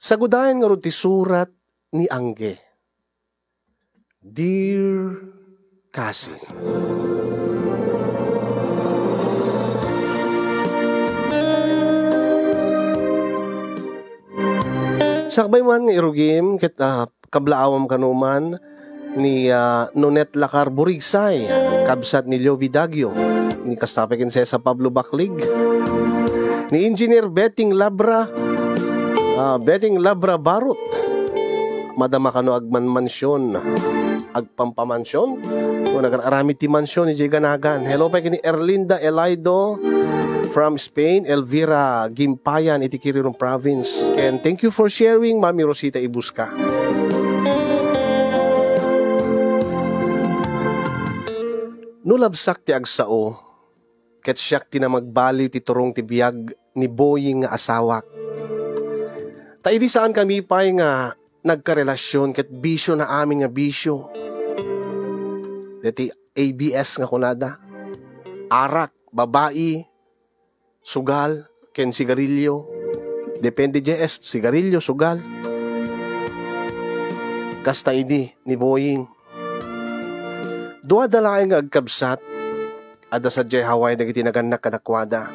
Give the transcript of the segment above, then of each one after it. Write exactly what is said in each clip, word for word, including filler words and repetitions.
Sagudayen ngarud ti surat ni Angge. Dear Cousin. Sakbay man nga irugim ket, ah, kablaawam kano man ni, ah, Nonet Lacar Burigsay, kabsat ni Leo Vidagio, ni kasta pay ken Cesar Pablo Baklig, ni Engineer Betting Labra, ah, Betting Labra Barut, madama kano agmanmansyon, agpampamansion. Kung nagar-aramid ti mansion, idiay ganagan. Hello pay ken ni Erlinda Elaido from Spain, Elvira Gimpayan iti Quirino Province. Ken thank you for sharing, Mami Rosita Ibusca. No labsak ti agsao, ket siak ti namagbaliw ti turong ti biag ni Boying nga asawak. Ta idi saan kami pay nga nagkarelasion ket bisio na amin nga bisio. Deti A B S nga kunada. Arak, babai, sugal, ken sigarilyo. Depende, J S, sigarilyo, sugal. Kasta idi ni Boying. Dua da laeng nga agkabsat, adda sadiay Hawaii dagiti nagannak kadakuada.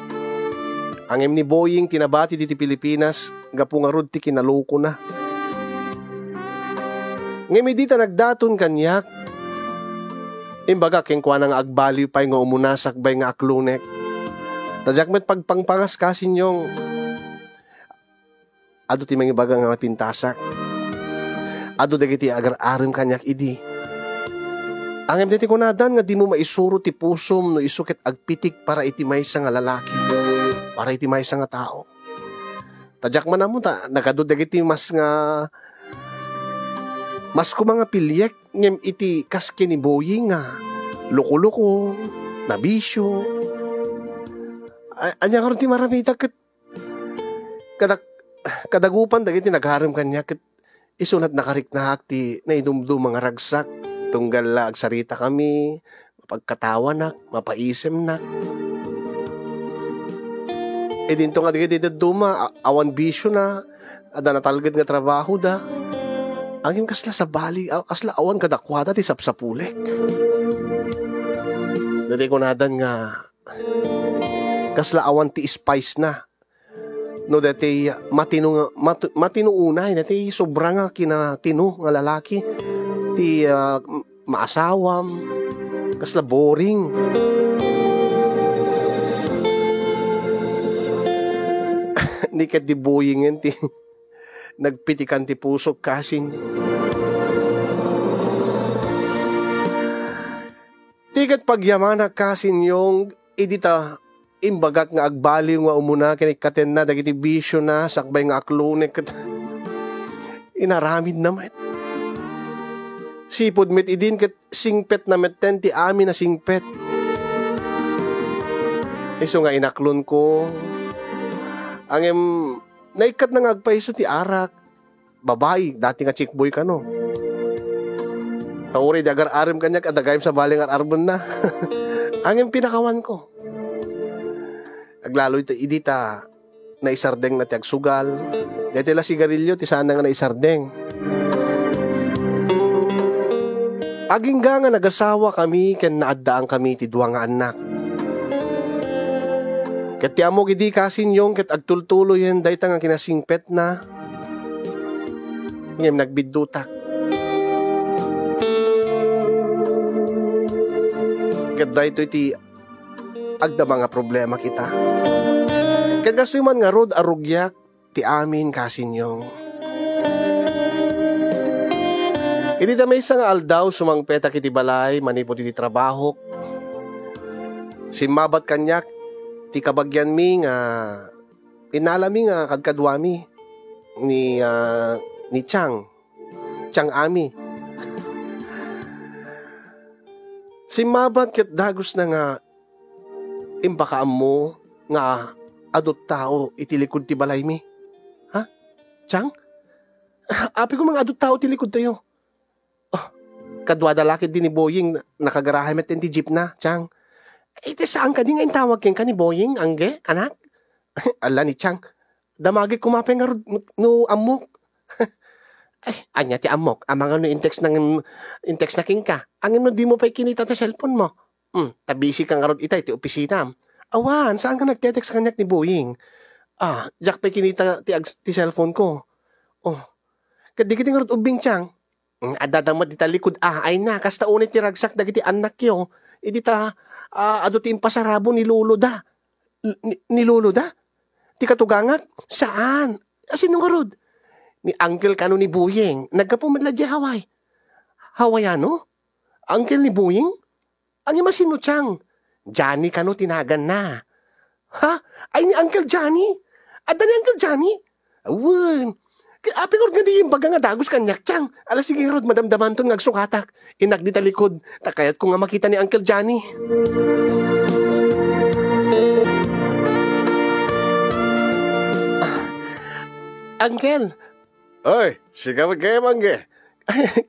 Ngem ni Boying ti nabati diti Pilipinas gapu ngarud ti kinalukona. Ngem idi ta nagdaton kaniak, imbagak kenkuana nga agbaliw pay nga umuna sakbay nga aklonek. Ta diak met pagpangpangas, Cousin Yong. Adu ti mangibaga nga napintasak. Adu dagiti agar-arem kaniak idi. Ngem dagiti kunadan nga dimo maisuro ti pusom no isu ket agpitik para iti maysa nga lalaki, para iti maysa nga tao. Ta diak man ammo ta nagadu dagiti mas nga, mas koma nga piliek ngem iti kas ken ni Boying nga loko-loko, nabisio. A-, ania ngarud ti maramida ket kadak-, kadagupan dagiti nagarem kaniak ket isu met nakariknaak ti naidumduma nga ragsak, tunggal la agsaritakami, mapagkatawanak, mapaisemnak. Idinto nga dagiti dadduma, a-, awan bisiona, adda natalged nga trabahoda. Ngem kasla sabali, a-, kasla awan kadakuada ti sapsapulek. Dagiti kunadan nga kasla awan ti spice na. No daytoy matino nga, matu-, matino unay, daytoy sobra nga kinatino nga lalaki, ti, ah, m-, maasawam, kasla boring. Ni ket di boyingen ti nagpitikan ti pusok, kasin. Ti ket pagyamanak, kasin, Yong, idi ta imbagak nga agbaliw nga umuna ken ikkatenna dagiti bisiona sakbay nga aklonek ket inaramidna met. Sipud met idin ket singpetna metten ti amin a singpet. Isu nga inaklonko. Ngem naikkatna nga agpayso ti arak. Babai, dati nga chick boy kano. Uray di agar-arem kaniak, adda gayam sabali nga ar-armenna. Ngem pinakawanko. Aglalo iti, idi ta naisardengna ti agsugal. Daytoy la sigarilyo ti sana nga naisardeng. Agingga nga nagasawakami ken naaddaankami ti dua nga annak. Ket ti ammok idi, kasin, Yong, ket agtultuloyen dayta nga kinasingpetna. Ngem nagbiddutak. Ket daytoy ti agdama nga problema kita. Ket kastoy man ngarud a rugiak ti amin, kasin, Yong. Idi ta maysa nga aldaw, sumangpetak iti balay manipud iti trabahok. Simmabat kaniak ti kabagianmi nga innalami nga kadkaduami ni, ah, ni Chang. Chang Ami. Simmabat ket dagusna nga impakaammo nga adu tao iti likud ti balaymi. Ha? Chang? Apay koma nga adu tao ti likudtayo? Oh, kaduada la ketdi ni Boying, na-, nakagarahay met ti jeepna, Chang. Iti saan kadi nga intawag kenka ni Boying, Angge, anak? Ala ni Chang. Damagek koma pay ngarud no ammok. Ay, ania ti ammok? Amangan no in-text na ngem, in-text na kenka. Ngem no dimo pay kinita ti cellphone mo. Hmm, ta busy ka ngarud ita iti opisinam. Awan, saan nga nagte-text kaniak ni Boying? Ah, diak pay kinita ti ag-, ti cellphone ko. Oh, ket dagiti ngarud ubbing, Chang? Hmm, adda met dita likod a, ay na, kasta unay ti ragsak dagiti annakyo. Idi ta, ah, adu ti impasarabo ni lolo da. Ni, ni lolo da? Ti katugangak? Saan? A, sino ngarud? Ni uncle kano ni Boying. Naggapu met la diay Hawaii. Hawaiano? Uncle ni Boying? Ngem a sino, Chang? Johnny kano ti naganna. Ha? Ay, ni Uncle Johnny? Adda ni Uncle Johnny? Awan. Kay apay ngarud nga di imbaga nga dagus kaniak, Chang? Ala, sige ngarud, madamdamanton nga agsukatak. Innak dita likod, ta kayatko nga makita ni Uncle Johnny. Uncle! Oy, sika met gayam, Angge.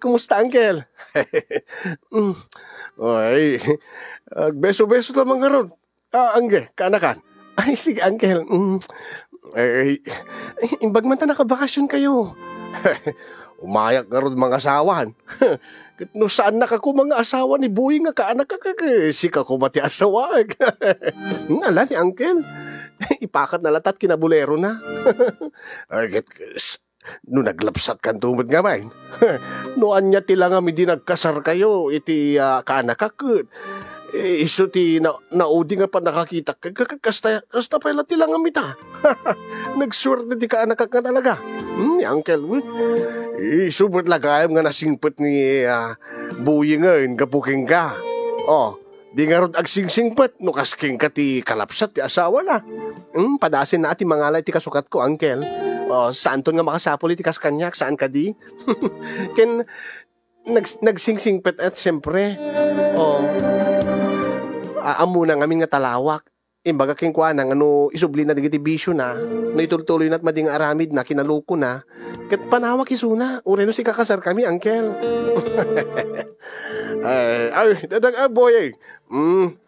Kumusta, Uncle? Mm. Oy, agbeso-beso ta man ngarud. Ah, Angge, kaanakan? Ay, sige, Uncle. Mm. Ay, imbag man ta nakabakasyon kayo. Umayak ngarud mangasawan. Ket no saannak a koma nga asawa ni Boying nga kaanakak, ket sika koma ti asawaek. Hmm, ala ni Uncle. Ipakatna latta ti kinabulerona. Ay, ket, s-, no naglapsatkanto met ngamin, no ania ti langam idi nagkasarkayo iti, ah, kaanakak, ket, eh, isu ti na-, naudi nga pannakakitak, ka-, ka-, kasta, kasta pay la ti langam ita. Nagsuerte ti kaanakak nga talaga. Hmm, ni Uncle Win. Isu met la gayam nga nasingpet ni, ah, Boyingen gapu kenka. Oh, di ngarud agsingsingpet no kas kenka ti kalapsat ti asawana. Hmm, padasenna a ti mangala iti kasukatko, Uncle. Oh, saanton nga makasapul iti kas kaniak, saan kadi? Ken nags-, nagsingsingpet et siempre. Oh. A-, ammona ngamin nga talawak. Imbaga kenkuana nga no isublina dagiti bisiona, no itultuloyna ti madi nga aramidna, kinalokona, ket panawak isuna, uray no sikakasarkami, Uncle. Ay, ay, dadag-, ah, Boying. Mm.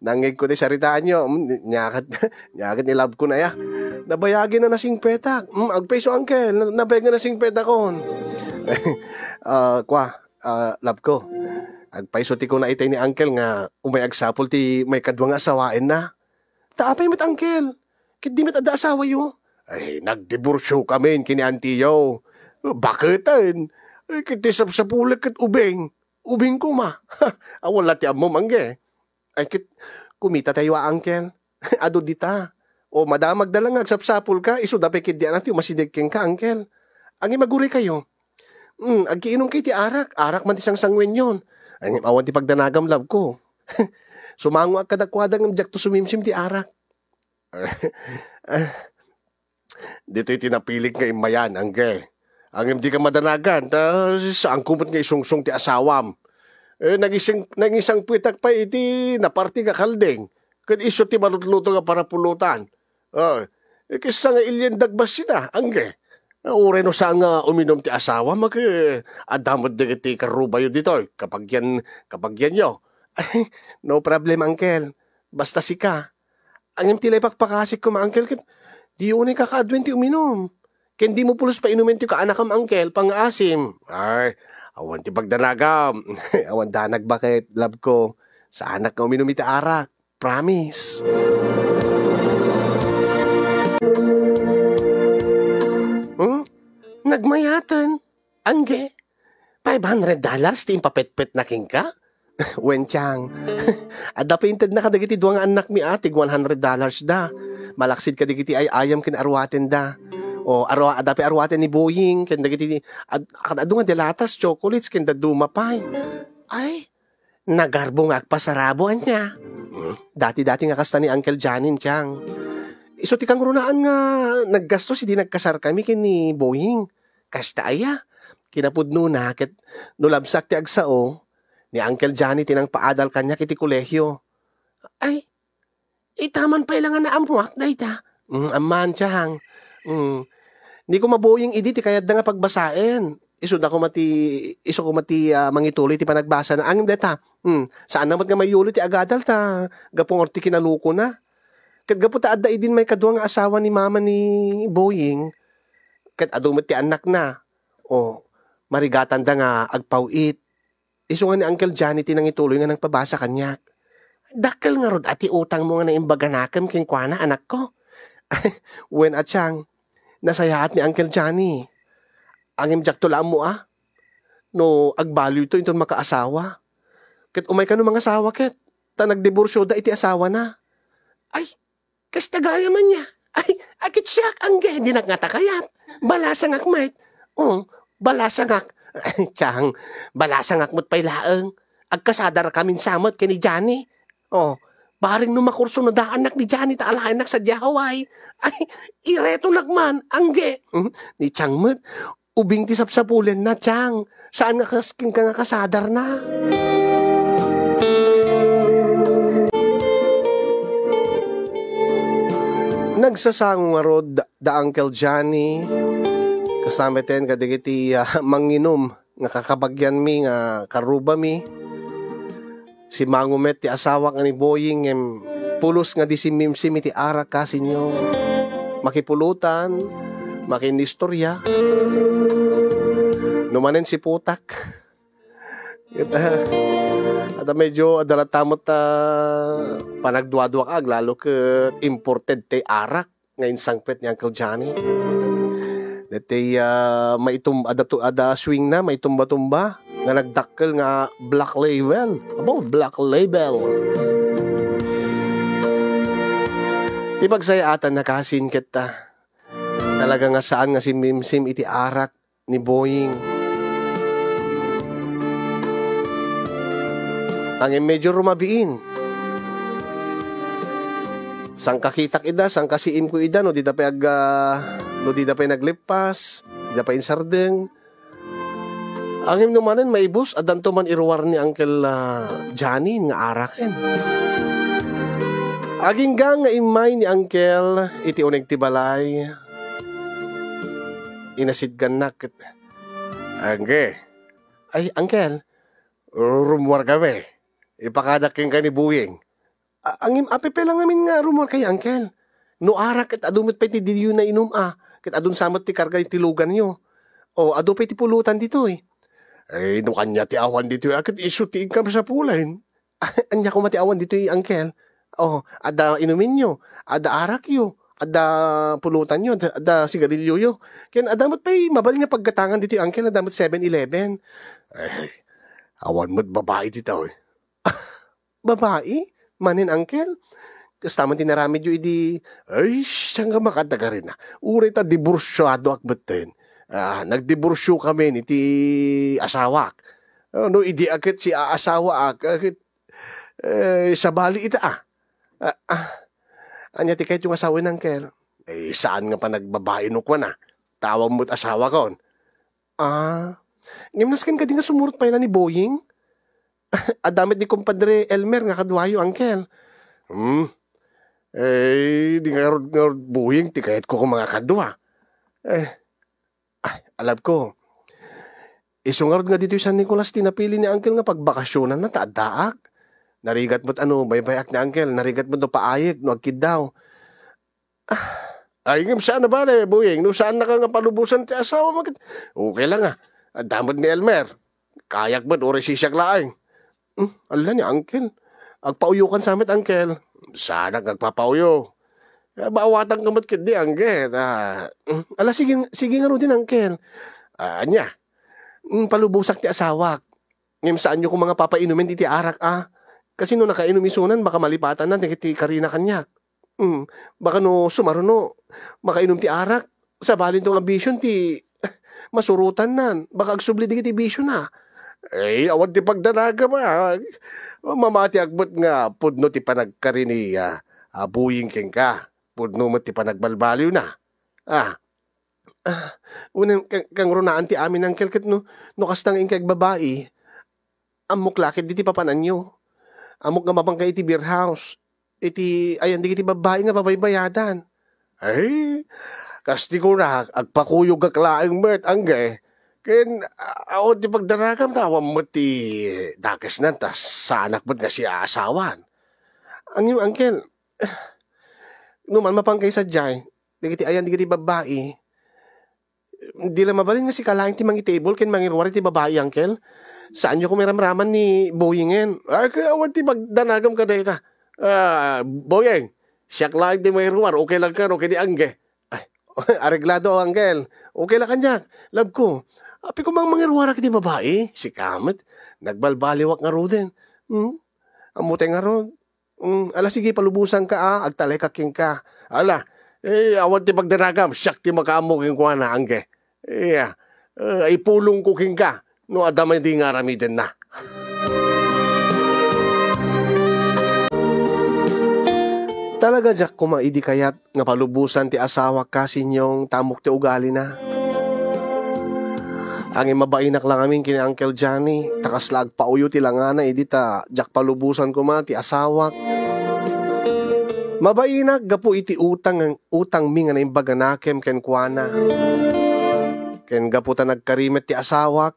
Nangngegko ti saritaanyo. Mm, nia ket, nia ket ni love ko na ya. Nabayag nga nasingpetak. Mm, agpayso, Uncle. Na-, nabayag nga nasingpetakon. Ah, kwa, ah, love ko. Agpayso ti kuna itay ni Uncle nga umay agsapul ti maikadua nga asawaenna. Ta apay met, Uncle? Ket di met adda asawayo? Ay, nagdiborsio kamin ken ni antiyo. Baketen? Ay, ket ti sapsapulek ket ubing. Ubing koma. Awan la ti ammom, Angge. Ay, ket kumitatayo a, Uncle. Adu dita. O, madamagda la nga agsapsapulka, isuda pay ketdi a natyo masideg kenka, Uncle. Ngem aguraykayo. Hmm, agkiinumkay ti arak, arak man ti sangsanguenyon. Ay, ngem awan ti pagdanagam, love ko. Sumangoak kadakuada ngem diakto sumimsim ti arak. Ditoy ti napilik nga immayan, Angge. Ngem dika madanagan, ta saanko met nga isungsong ti asawam. Eh, nangising-, nangisangpetak pay iti naparti nga kalding. Ket isu ti malutluto nga parapulutan. Ah, eh, kissa nga iliendak bassit a, Angge. Ah, uray no saan nga uminum ti asawam, ket adda met dagiti karrubayo ditoy, kabagian-, kabagianyo. Ay, no problem, Uncle. Basta sika. Ngem ti la ipakpakasik koma, Uncle, ket diyo unay kakaaduen ti uminum. Ken dimo pulos painumen ti kaanakam, Uncle, pangngaasim. Ay, awan ti pagdanagam. Awan danag baket, love ko. Saanak nga uminum iti arak. Promise. Hmm? Nagmayaten? Angge? Five hundred dollars ti impapetpetna kenka? Wen, Chang. Adda pay intedna kadagiti dua nga annakmi a tig one hundred dollars da. Malaksid kadagiti ay-ayam ken aruaten da. O, arua-, adda pay aruaten ni Boying ken dagiti ad-, kad adu nga delatas, chocolates, ken dadduma pay. Ay, nagarbo nga agpasarabo, ania? Hmm, dati-dati nga kasta ni Uncle Johnny, Chang. Isu ti kangrunaan nga naggastos idi nagkasarkami ken ni Boying. Kasta aya, kinapudnona ket no labsak ti agsao, ni Uncle Johnny ti nangpaadal kaniak iti kolehio. Ay, ita man pay la nga naammoak dayta. Mm, amman, Chang. Mm. Ni koma Boying idi ti kayatda nga pagbasaen. Isuda koma ti, isu koma ti, ah, mangituloy ti panagbasana. Ngem dayta, mm, saanna met nga mayulo ti agadal ta gapu ngarud ti kinalokona. Ket gapu ta adda idin maikadua nga asawa ni mama ni Boying, ket adu met ti annakna. O, marigatanda nga agpaw-it. Isu nga ni Uncle Johnny ti nangituloy nga nangpabasa kaniak. Dakkel ngarud a ti utangmo nga naimbaganakem kenkuana, anakko. Wen a, Chang, nasayaat ni Uncle Johnny. Ngem diakto la ammo a no agbaliwto inton makaasawa. Ket umay kano mangasawa ket, ta nagdiborsioda iti asawana. Ay, kasta gayam ania. Ay, a ket siak, angge, dinak ngata kayat. Balasangak met. O, balasangak. Chang, balasangak met pay laeng. Agkasadarakami sa met ken ni Johnny. O, bareng no makurso no daannak ni Johnny ta alaennak sadiay Hawaii. Ay, iretonak man, angge. Hmm, ni Chang met, ubing ti sapsapulenna, Chang. Saan nga kas-, kenka nga kasadarna? Nagsasango ngarud da, da Uncle Johnny, kasama ten kadagiti, ah, manginum nga kakabagianmi nga karrubami. Simmango met ti asawak nga ni Boying, ngem pulos nga di simmimsim iti arak, kasinyo. Makipulotan, makinistorya. No manen si putak. Ket, ah, adda medyo, adda latta met, ah, panagduaduak, aglalo ket imported ti arak nga insangpet ni Uncle Johnny. Daytoy, ah, maitum-, adda to-, adda swingna, maitumba-tumba, nga nagdakkel nga Black Label. Abo, Black Label. Ti pagsayaatanna, kasin, ket, ah, talaga nga saan nga simmimsim iti arak ni Boying. Ngem medyo rumabiin. Sangkakitak ida, sangkasiimko ida, no dida pay ag-, ah, no dida pay naglippas, dida pay insardeng. Ngem no manen maibus, addanto man iruar ni Uncle, ah, Johnny nga araken. Agingga nga immay ni Uncle iti uneg ti balay, inasitgannak ket, "Angge." "Ay, Uncle." "Rummuar kami. Ipakadak kenka ni Boying." "A-, ngem apay pay la ngamin nga rummuar kay, Uncle? No arak ket adu met pay ti diyo nainum a, ket adun sa met ti karga iti luganyo. O, adu pay ti pulutan ditoy." "Ay, no ania ti awan ditoy a ket isu ti inka masapulen." "Ania koma ti awan ditoy, Uncle?" "O, adda inuminyo, adda arakyo, adda pulutanyo, adda, adda sigarilyoyo. Ken adda met pay mabalin nga paggatangan ditoy, Uncle, adda met Seven Eleven." "Ay, awan met babai ditoy." "Babai? Manen, Uncle? Kasta man ti naramidyo idi," "Ay, saan ka makadagarin a? Uray ta diborsiadoak metten. Ah, nagdiborsio kami iti asawak. Ah, no idi a ket si aasawaak, ah, ket, eh, sabali ita, ah." "Ah, ah. Ania ti kayatyo nga sawen, Uncle?" "Eh, saan nga panagbabai no kuana? Ta awan met asawakon." "Ah. Ngem nasken kadi nga sumurot pay la ni Boying?" "Adda met ni Kumpadre Elmer nga kaduayo, Uncle." "Hmm. Eh, di ngarud, ngarud Boying ti kayatko koma nga kadua. Eh, ay, alabko. Isu ngarud nga ditoy San Nicolas ti napili ni Uncle nga pagbakasionanna ta addaak. Narigat met a no baybay-ak ni Uncle, narigat met no paayek no agkiddaw." "Ah, ay, ngem saan a bale, Boying, no saannaka nga palubosan ti asawam ket okay la nga. Adda met ni Elmer. Kayak met uray siak laeng." "Hmm, ala ni Uncle. Agpauyokan sa met, Uncle." "Saanak nga agpapauyo. Maawatanka met ketdi, Uncle. Ah, hmm, ala, sige, sige ngaruden, Uncle." "Ah, ania?" "Hmm, palubosak ti asawak. Ngem saanyo koma nga papainumen iti arak a. Kasi no nakainom isunan, baka malipatanna dagiti karina kaniak. Hmm, baka no sumaruno, makainom ti arak, sabalinto nga bision ti masurotannan, baka agsubli dagiti bisiona." "Ay, awan ti pagdaragam a. Mamatiak met nga pudno ti panagkari ni, ah, ah, Boying kenka. Pudno met ti panagbalbaliwna. Ah." "Ah, unem, ka-, kangrunaan ti amin, Uncle, ket no, no kasta nga inka agbabai, ammok la ket diti papananyo. Ammok nga mapanka iti beer house, iti ayan dagiti babbai nga babaybayadan." "Ay, kas ti kunak, agpakuyogak laeng met, Angge. Ken, a-, awan ti pagdaragam ta awan met ti dakesnan, ta saanak met nga siaasawan." "Ngem, Uncle, no man mapanka sadiay, dagiti ayan dagiti babbai, Di la mabalin nga sika laeng ti mangitable ken mangiruar iti babai, Uncle. Saanyo koma iramraman ni Boyingen. Ay, kaya awan ti pagdanagam kadayta. Ah, Boyeng, siak laeng ti mangiruar, okay lang kano ken ni Angge. Ay, areglado, Uncle. Okay lang kaniak, love ko. Apay koma mangiruarak iti babai, sika met. Nagbalbaliwak ngaruden. Hmm? Ammotay ngarud. Mm, ala, sige, palubosanka, a, agtalekak kenka. Ala, eh, awan ti pagdanagam, siak ti makaammo kenkuana, Angge. Iya, eh, ipulongko kenka, no adda met idi nga aramidenna. Talaga diak koma idi kayat nga palubosan ti asawak, Kasinyong, ta ammok ti ugalina. Ngem mabainak la ngamin ken ni Uncle Johnny, ta kasla agpauyo ti langana idi ta diak palubosan koma ti asawak. Mabainak gapu iti utang, utangmi nga naimbag a nakem kenkuana. Ken gapu ta nagkari met ti asawak,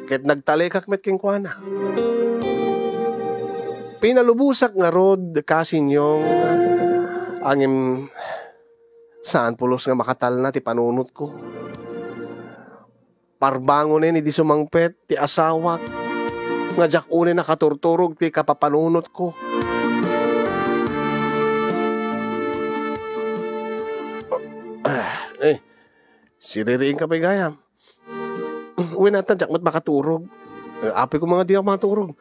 ket nagtalekak met kenkuana. Pinalubosak ngarud, Kasinyong, ngem saan pulos nga makatalna ti panunotko. Parbangonen idi sumangpet ti asawak, nga diak unay nakaturturog ti kapapanunotko. Ah, eh, siririingka pay gayam. Wen, ata diak met makaturog. Eh, apay koma nga diak maturog.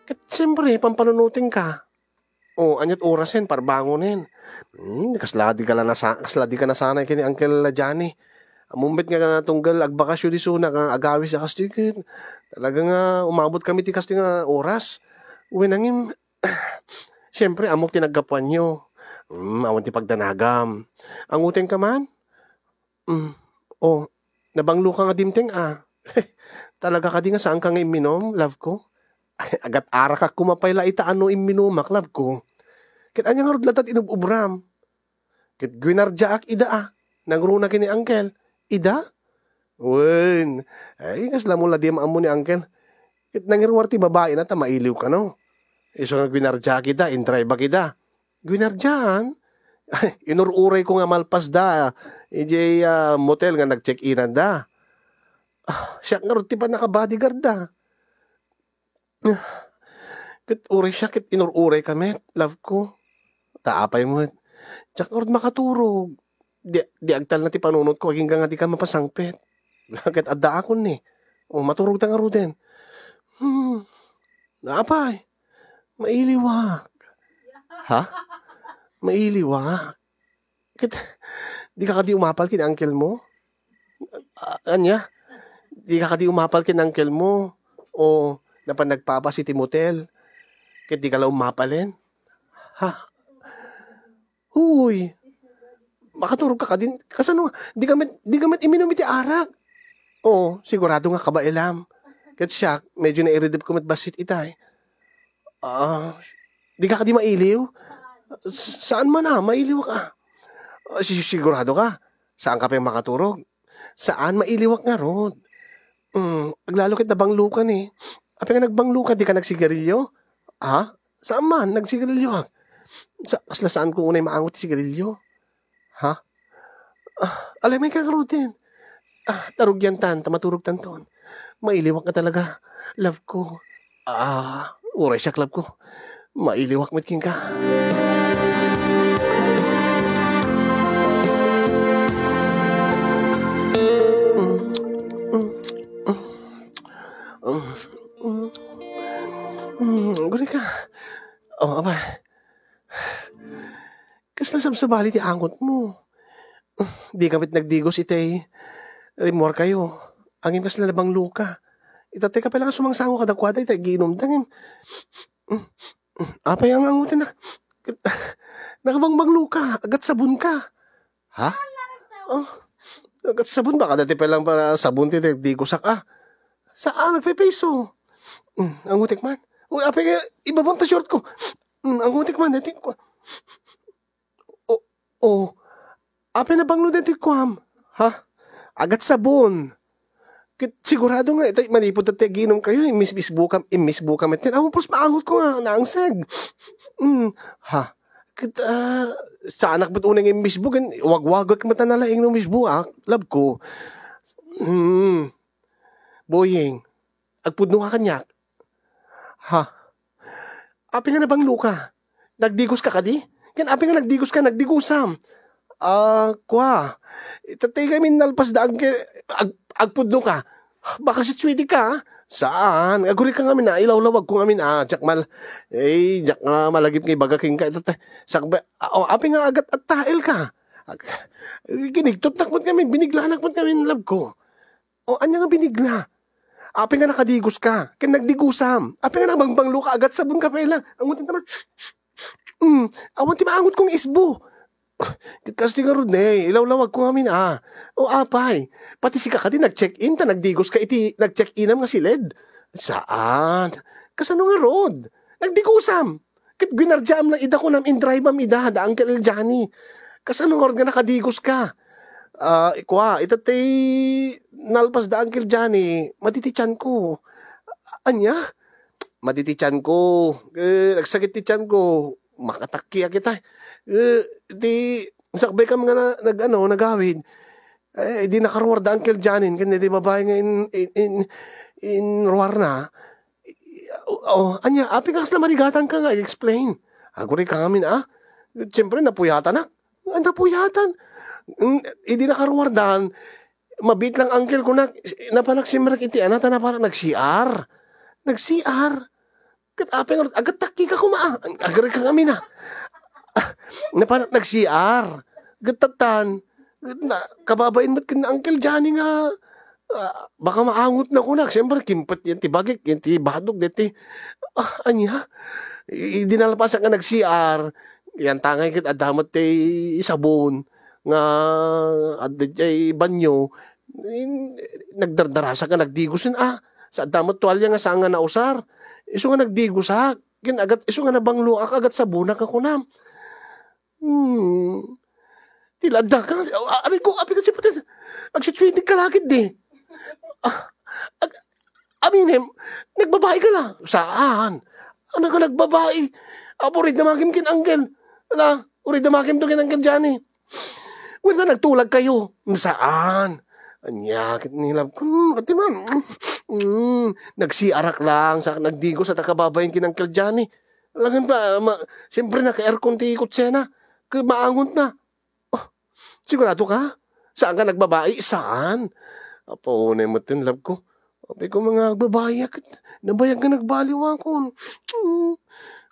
Ket, siyempre, pampanunotenka. O, aniat orasen, parbangonen. Hmm, kasla di ka la nasa-, kasla di ka nasanay ken ni Uncle Johnny. Ammom met nga tunggal agbakasyon isuna nga agawis a kastoy ket talaga nga umabot kami ti kastoy nga oras. Wen, ngem, siyempre, ammok ti naggapuanyo. Hmm, awan ti pagdanagam. Angotenka man? Hmm. O, nabangloka nga dimteng, a. Talaga kadi nga saanka nga imminum, love ko? Agat-arakak koma pay la ita a no imminumak, love ko. Ket ania ngarud latta ti inub-ubram? Ket guinardiaak ida, a. Nangruna ken ni Uncle. Ida? Wen. Ay, kasla mo la di maammo ni Uncle. Ket nangiruar ti babaina ta mailiw kano. Isu nga guinardiaak ida, indraybak ida. Guinardiaan? Ay, inur-urayko nga malpasda idiay, ah, motel nga nag-check-inanda. Ah, siak ngarud ti pannaka-bodyguardda. Ah, ket uray siak ket inur-urayka met, love ko. Ta apay met? Diak ngarud makaturog. Di, di agtalna ti panunotko agingga nga dika mapasangpet. Ket addaakon ni. O, maturogta ngaruden. Hmm. Apay? Mailiwak. Ha? Mailiwak. Ket, dika kadi umapal ken uncle-mo? A-, ania? Dika kadi umapal ken uncle-mo? O napan nagpapas iti motel? Ket dika la umapalen? Ha? Uy, makaturogka kadin? Kasano? Dika met, dika met iminum iti arak? Oo, sigurado nga kabaelam. Ket siak, medyo nairidepko met bassit itay. Ah, dika kadi mailiw? S-, saan man a, mailiwak a. Ah, si-, sigurado ka? Saanka pay makaturog? Saan, mailiwak ngarud. Mm, aglalo ket nabangloka ni. Apay nga nagbangloka, dika nagsigarilyo? Ha? Saan man, nagsigarilyoak. Sa-, kasla saanko unay maangot ti sigarilyo? Ha? Ah, alamay ka ngaruden. Ah, tarugiantan, ta maturogtanton. Mailiwak nga talaga, love ko. Ah, uray siak, love ko. Mailiwak met kenka. Mm, mm, mm, mm, mm, guni ka. Oh, aba. Kasla sabsabali ti angotmo. Dika met nagdigos itay rimmuarkayo. Ngem kasla nabangloka. Itatay ka pay la nga sumangsango kadakuada ita giinumda ngem. Apay nga angotennak? Nakabangbangloka, agatsabonka. Ha? Oh, agatsabon, baka dati pay la nga sabon ti digosak a. Saan, nagpepeso. Mm, angotek man. Uy, apay nga, ibabam ta short ko. Mm, angotek man, dati ko. O, o. Apay nabanglo daytoy kuam? Ha? Agatsabon. Ket sigurado nga itay manipud ta ti agiinumkayo, immismisbukam, immisbukam. Ket awan pulos maangotko nga naangseg. Mm, ha? Ket, ah, saanak met unay nga immisbo, ken wagwagak met a nalaing no misboak, love ko. Hmm. Boying, agpudno ka kaniak? Ha? Apay nga nabanglo ka? Nagdigos ka kadi? Ken apay nga nagdigos ka, nagdigosam? Ah, kua. Itatay kami nalpas da agke-, ag-, agpudno ka. Baka sitsuidi ka, ah. Saan? Aguri ka ngamin, ah. Ilawlawag ko ngamin, ah. Diak mal-, eh, diak nga malagip nga ibaga kenka. Itatay, sakbe-, ah, oh, apay nga agat-attail ka? Ag-, kinigtotnak met ngamin, biniglaanak met ngamin, love ko. O, ania nga binigla? Apay nga nakadigos ka? Ken nagdigosam. Apay nga nabangbanglo ka? Agat sabon ka pay lang. Angutan ta man. Hmm, awan ti maangot kong isbo. Ket kastoy ngarud ne, ilawlawag ko ngamin, ah. O, apay, pati sika kadi nag-check-in, ta nagdigos ka iti nag-check-inam nga siled. Saan? Kasano ngarud? Nagdigosam. Ket guinardiaam lang ida kunam, indriveam ida, da Uncle Johnny. Kasano ngarud nga nakadigos ka? Ah, kua, ita ti nalpas da Uncle Johnny, madi ti tianko. Ania? Madi ti tianko. Eh, nagsakit ti tianko. Makatakkiak ita. Eh, ti, sakbay kam nga na-, nag-, ano, nagawid. Eh, di nakaruar da Uncle Johnny, ken ti babai nga in, in, in, inruarna. Oh, ania, apay nga kasla marigatang ka nga i-explain? Aguri ka ngamin, ah. Siyempre, napuyatanak. Ah, napuyatan. Mm, idi nakaruardan, mabiit lang, uncle, kunak, napanak simrek iti ana, ta napanak nag-C R. Nag-C R. Ket apay nga, agattakki ka kuma, ah. Aguri ka ngamin, ah. Ah, napanak nag-C R. Ket tattan, na, kababain met ken Uncle Johnny nga, ah, baka maangotna kunak. Siyempre, kimpet yan ti bagik, yan ti badog, deti. Ah, ania? I-, idi nalpasak nga nag-C R, yan tangay ket adda met ti sabon nga adda jay banyo, in-, nagdardarasak nga nagdigosen, ah. Sa adda met tualya nga saan nga nausar. Isu nga nagdigosak. Ken agat, isu nga nabangloak, agat sabonak nga kunam. Hmm. Ti ladda ka, a-, aray ko, apay nga sipaten. Agsitsuitig ka la ketdi. Ah, ag-, aminem, nagbabai ka la. Saan? Ano ka nagbabai? Apo, uray damagim ken Uncle. Ala, uray damagim to ken Uncle Johnny. Wen ta nagtulag kayo. Saan? Ania, ket ni love ko, hmm, ati man. Hmm, nag-C R ak lang, sa nagdigos at kababain ken Uncle Johnny. Langen pa, ma-, siyempre, naka-aircon ti kotsena. Kaya maangot na. Oh, sigurado ka? Saan ka nagbabai? Saan? Apo, unay met ten, love ko. Apay ko, mga agbabai, ket nabayag nga nagbaliw akon. Hmm.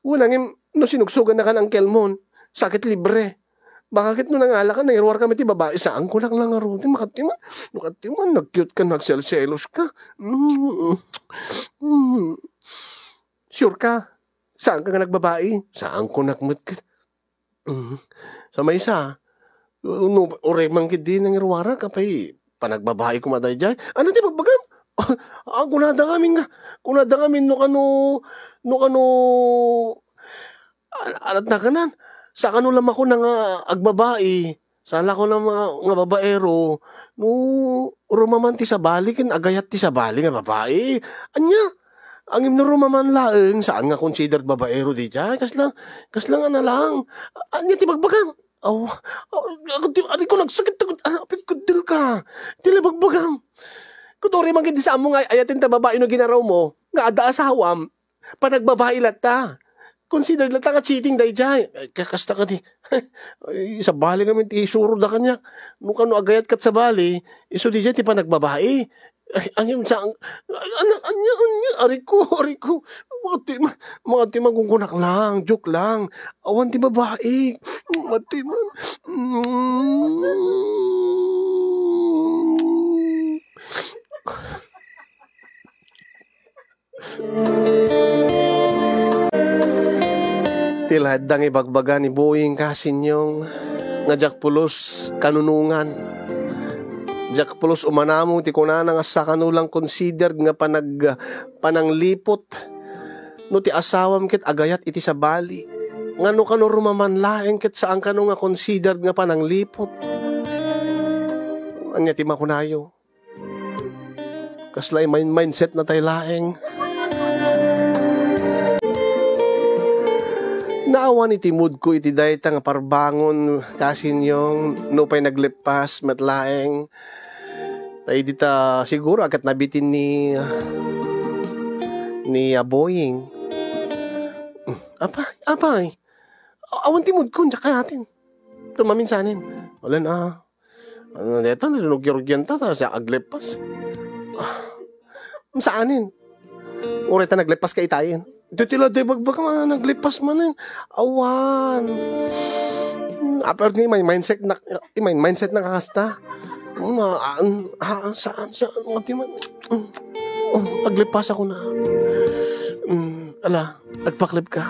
Wala ngem, no sinugsugan na kan Uncle Mon, sakit libre. Baka ket no nangala ka, nairuar ka met ti babai, saan ko lang lang arutin, makatiman, makatiman, nag-cute ka, nagselselos ka. Mm. Mm. Sure ka? Saan ka nga nagbabai? Saan ko nakmet ket. Mm. Sa maysa, no, uray man ket di nangiruarak, apay, panagbabai koma daydiay. Ano ti bagbagam? Ang kunada ngamin nga, kunada ngamin no kano, no kano, Al-, alat na kanan. Sakano lang ako na nga agbabai. Sala ko lang nga, nga babaero. No, rumaman ti sabali, ken agayat ti sabali nga babai. Anya? Angin no rumaman laeng, saan nga considered babaero di jay? Kasla, kasla nga na lang. Anya ti bagbagam? Aw, aw, ako ti, aray ko, nagsakit ako. Ah, pagkudil ka. Ti la bagbagam. Kudori man gid sa amo nga ayaten ta babae no ginaraw mo, nga adda asawam. Panagbabai latta. Consider latta nga cheating dayjay. Ay, ka-, kasta kadi. Ay, sabali ngamin ti isuro da kaniak. No kano agayat kat sabali, isu dayjay ti panagbabai. Ay, ang, sa, ang, ano, anya, anya, aray ko, aray ko. Mga ti, ma-, mga ti, magugunak lang, joke lang. Awan ti babai. Mga ti, ma-, mm. Ti ladda nga ibagbaga ni Boying Kasinyong nga diak pulos kanunongan. Diak pulos umanamong ti kunana nga sakano lang considered nga panag-, pananglipot. No ti asawam ket agayat iti sabali, ngano kano rumaman laeng ket saan kano nga considered nga pananglipot? Ania ti makunayo? Kasla mind-, mindset na tay laeng. Naawan iti moodko iti dayta nga parbangon, kasinyong, nupay nagleppas met laeng. Ta idi ta siguro a ket nabitin ni, ni, ah, Boying. Apay, apay. A-, awan ti moodko, diak kayaten. Tumaminsanen. Wala na. Ano, deta, narugi-rugian ta, ta, siya agleppas. Ah, saanen? Uray ta nagleppas ka itayen. Ito tila, di bagbaga, nga nagleppas manen. Awan. Hmm, apay, di may mindset na, may mindset na kakasta. Ano, ah, ah, saan, saan, saan, nga di man. Mm. Oh, aglipasakon. Mm, ala, agpaklib ka.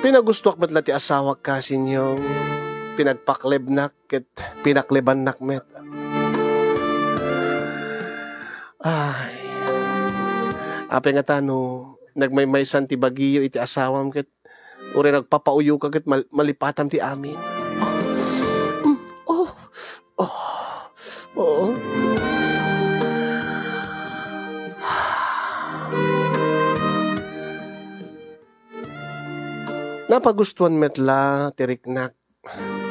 Pinagustoak met la ti asawak, kasinyong, pinagpaklibnak ket pinaklibannak met. Ay. Apay ngata no nagmaymaysan ti bagiyo iti asawam ket uray nagpapauyo ka ket mal-, malipatam ti amin. Oh. Mm. Oh. Oh. Oo. Napagustuan met la ti riknak.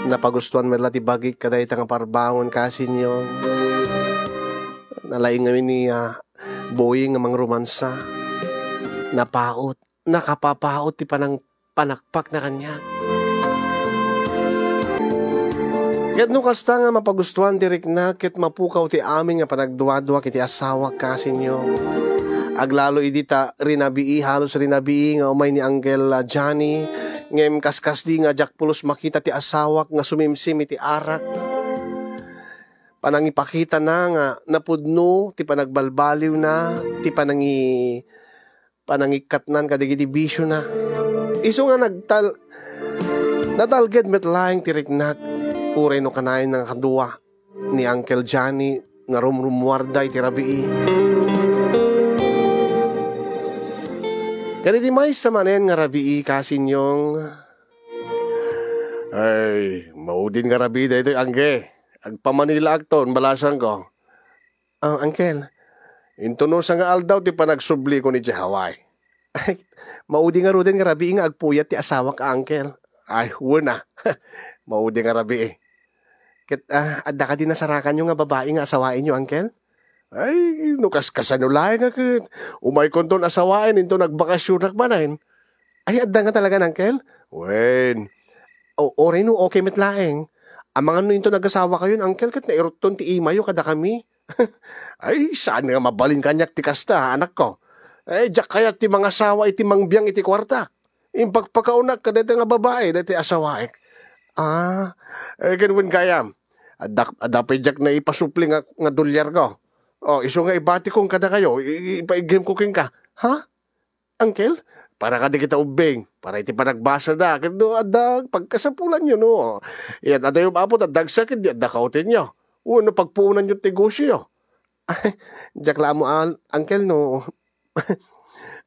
Napagustuan met la ti bagik kadayta nga parbangon, kasinyong. Nalaing ngamin ni, ah, Boying nga mangromansa. Napaut. Nakapapaut ti panang-, panakpakna kaniak. Ket no kasta nga mapagustuan ti riknak ket mapukaw ti amin nga panagduaduak iti asawak, kasinyong. Aglalo idi ta rinabii, halos rinabii nga umay ni Uncle, ah, Johnny, ngem kaskasdi nga diak pulos makita ti asawak nga sumimsim iti arak. Panangipakitana nga napudno ti panagbalbaliwna, ti panangi-, panangikkatnan kadagiti bisiona. Isu nga nagtal-, natalged met laeng ti riknak, uray no kanayon nga kadua ni Uncle Johnny nga rumrumuarda iti rabii. Kadagiti maysa manen nga rabii, kasinyong, ay, maudin nga rabii daytoy, Angge. Agpamanilaakton, balasangko. Ah, Uncle. Intono sa nga aldaw ti panagsubliko ni Jehaway. Ay, maudi ngaruden nga rabii nga agpuyat ti asawak, Uncle. Ay, wen a. Maudi nga rabii. Ket, ah, adda kadi nasarakanyo nga babai nga asawaenyo, Uncle? Ay, no kas-, kasano laeng a ket. Umaykonton asawaen, inton nagbakasionak manen. Ay, adda nga talaga, Uncle? Wen. O, uray no okay met laeng. Amangan no inton agasawakayon, Uncle, ket nairutton ti imayo kadakami. Ay, saan nga mabalin kaniak ti kasta, anakko? Eh, diak kayat ti mangasawa iti mangbiang iti kuartak. Impakpakaonak kadayta nga babai, dayta asawaek. Ah, eh, ken wen gayam. Adda, adda pay diak naipasupli nga, nga dolyarko. Oh, isu nga ibatikon kadakayo, i-, i-, ipaiggemko kenka. Ha? Uncle, para kadagita ubbing, para iti panagbasada, ket no adda pagkasapulanyo, no? Yan, adayo, Apo, ta dagsa ket di adda kautenyo. Wenno pagpuonanyo ti negosio. Diak la ammo, Uncle, no,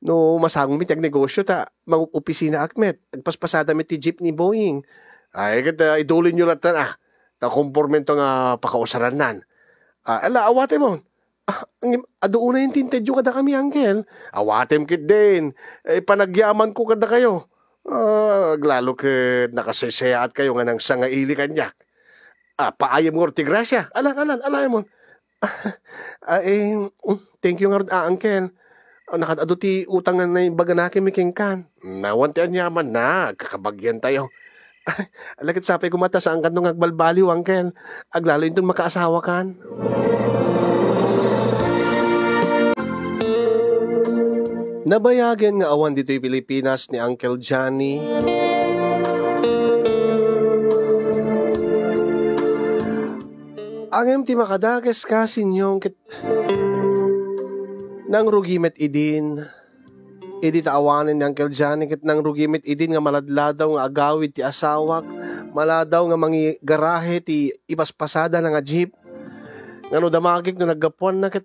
no masangmi ti agnegosio ta mangopisinaak met. Agpaspasada met ti jeep ni Boying. Ay, ket, ah, idulinyo latta, ah. Ta kompormento nga pakausarannan. Ah, ala, awatemon. Ah, ngem, adu unay ti intedyo kadakami, Uncle. Awatem ketdin. Eh, panagyamanko kadakayo. Ah, aglalo ket nakasaysayaatkayo nga nangsangaili kaniak. Ah, paayem ngarud ti grasia. Alan, alan, alayemon. Ah, eh, mm, thank you ngarud, ah, Uncle. Ah, nakad-adu ti utang nga naimbaganakenmi kenkan. Nawan ti aniamanna, agkakabagiantayo. Ala ket sapay koma ta saan kano nga agbalbaliw, Uncle. Aglalo inton makaasawakan. Nabayagen nga awan ditoy Pilipinas ni Uncle Johnny. Ngem ti makadakes, kasinyong, ket nangrugi met idin. Idi ta awanen ni Uncle Johnny ket nangrugi met idin nga maladladaw nga agawid ti asawak, maladaw nga mangigarahe ti ipaspasada na nga jeep. Ngano damagek no naggapuanna ket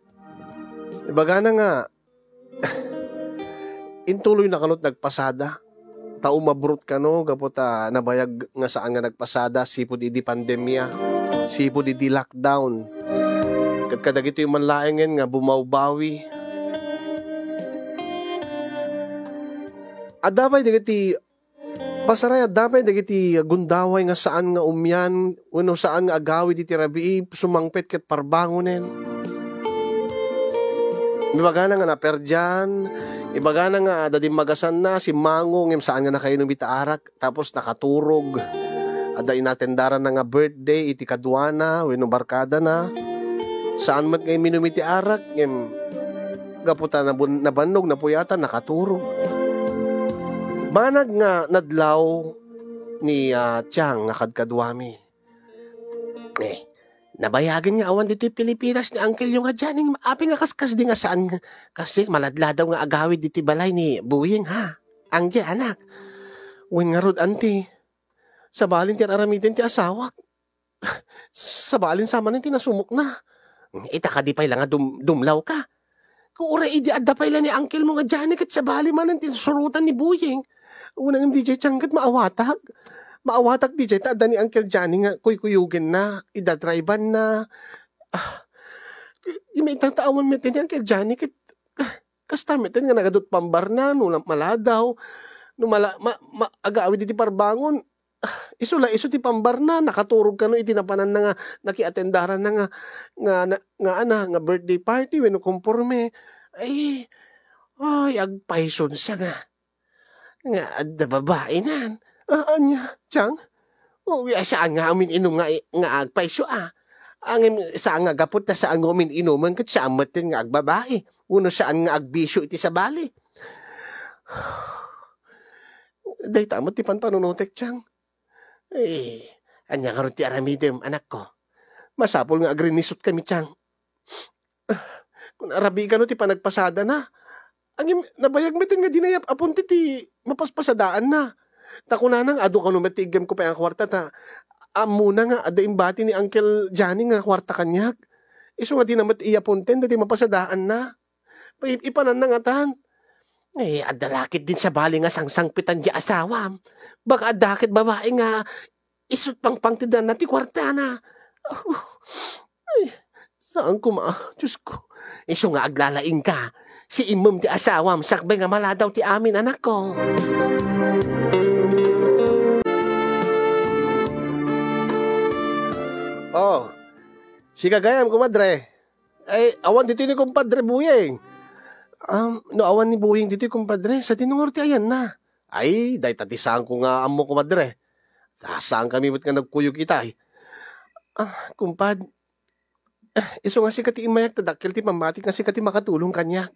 ibagana nga intuloy na kanot nagpasada. Ta umabrot kano gapu ta nabayag nga saan nga nagpasada sipud idi pandemia, sipud idi lockdown. Ket kadagitoy man laengen nga bumawbawi. Adda pay dagiti, pasaray, adda pay dagiti gundaway nga saan nga umian wenno saan nga agawid iti rabii, sumangpet ket parbangonen. Ibagana nga naperdian, ibagana nga adda dimmagasanna, simmango, ngem saan nga nakainom iti arak, tapos nakaturog. Adda inatendaranna nga birthday iti kaduana wenno barkadana. Saan met nga iminum iti arak, ngem gapu ta nabun-, nabannog, napuyatan, nakaturog. Banag nga nadlaw ni, ah, Tiang nga kadkaduami. Eh, nabayagen nga awan ditoy Pilipinas ni uncle-yo nga Johnny, apay nga kaskas di nga saan nga, kasi maladladaw nga agawid ditoy balay ni Buying, ha? Angge, anak. Wen ngarud, anti, sabalin ti ar-aramiden ti asawak. Sabalin sa manen ti nasumokna. Ita kadi pay la nga dum-, dumlaw ka. Uray idi adda pay la ni uncle-mo nga Johnny ket sabali manen ti surotan ni Buying. Unay ngem diay Tiang ket maawatak. Maawatak diay ta adda ni Uncle Johnny nga kuykuyogenna, idadribanna. Ah, imaitang ta awan met ni Uncle Johnny ket, ah, kasta met nga nagadut pambarna no la-, maladaw. No mala-, ma-, ma-, agawid iti parbangon. Ah, isu la isu ti pambarna, nakaturog kano iti napananna nga nakiatendaranna nga, nga, na, nga, ana, nga birthday party wenno komporme. Ay, ay, agpayson siya nga, nga adda babaenan. Ah, ania, Tiang? O, ya, saan nga umin-inum nga, nga agpayso, ah. Ngem saan nga gapu ta saan nga umin-inumen ket saan met nga agbabae. Wenno saan nga agbisyo iti sabali. Dayta met ti panpanunotek, Tiang. Eh, ania ngarud ti aramidem, anakko? Masapul nga agrinisotkami, Tiang. Kun arabii kano ti panagpasadana, ngem nabayag met nga di nayap-apon ti, ti mapaspasadaanna. Ta kunana nga adu kano met ti iggemko pay a kuarta, ta ammona nga adda imbati ni Uncle Johnny nga kuarta kaniak. Isu nga dina met iyapon ten daydi mapasadaanna. Pa-, ipananna ngatan. Eh, adda la ketdin sabali nga sangsangpetan di asawam. Baka adda ket babae nga isut' pangpangtedanna ti kuartana. Ay, saan koma, Diosko. Isu nga aglalaingka. Siimmem ti asawam sakbay nga maladaw ti amin, anakko. Oh, si gagayam, kumadre. Ay, awan ditoy ni kumpadre Buying. Um, no awan ni Buying ditoy, kumpadre, sadino ngarud ti ayanna? Ay, dayta ti saanko nga ammo, kumadre. Ah, saankami met nga nagkuyog itay. Ah, kumpad, ah, isu nga sika ti immayak ta dakkel ti pammatik nga sika ti makatulong kaniak.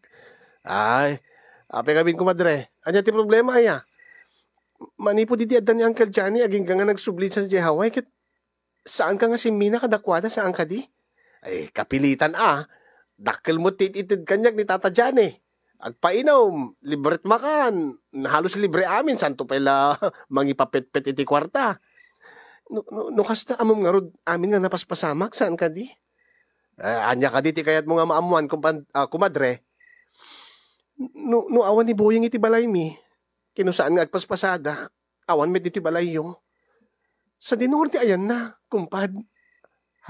Ay, apay ngamin, kumadre? Ania ti problema, aya? Manipud idi adda ni Uncle Johnny, agingga nga nagsubli sadiay Hawaii, ket saanka nga simmina kadakuada, saan kadi? Ay, kapilitan a. Dakkel met ti it-ited kaniak ni Tata Johnny. Agpainum, libret makan, halos libre amin, santo pay la mangipapetpet iti kuarta. No, no, no kasta, ammom ngarud amin nga napaspasamak, saan kadi? Eh, ania kadi ti kayatmo nga maammuan, kumpan-, ah, kumadre? No, no awan ni Boying iti balaymi, ken no saan nga agpaspasada, awan met ditoy balayyo. Sadino ti ayanna, kumpad?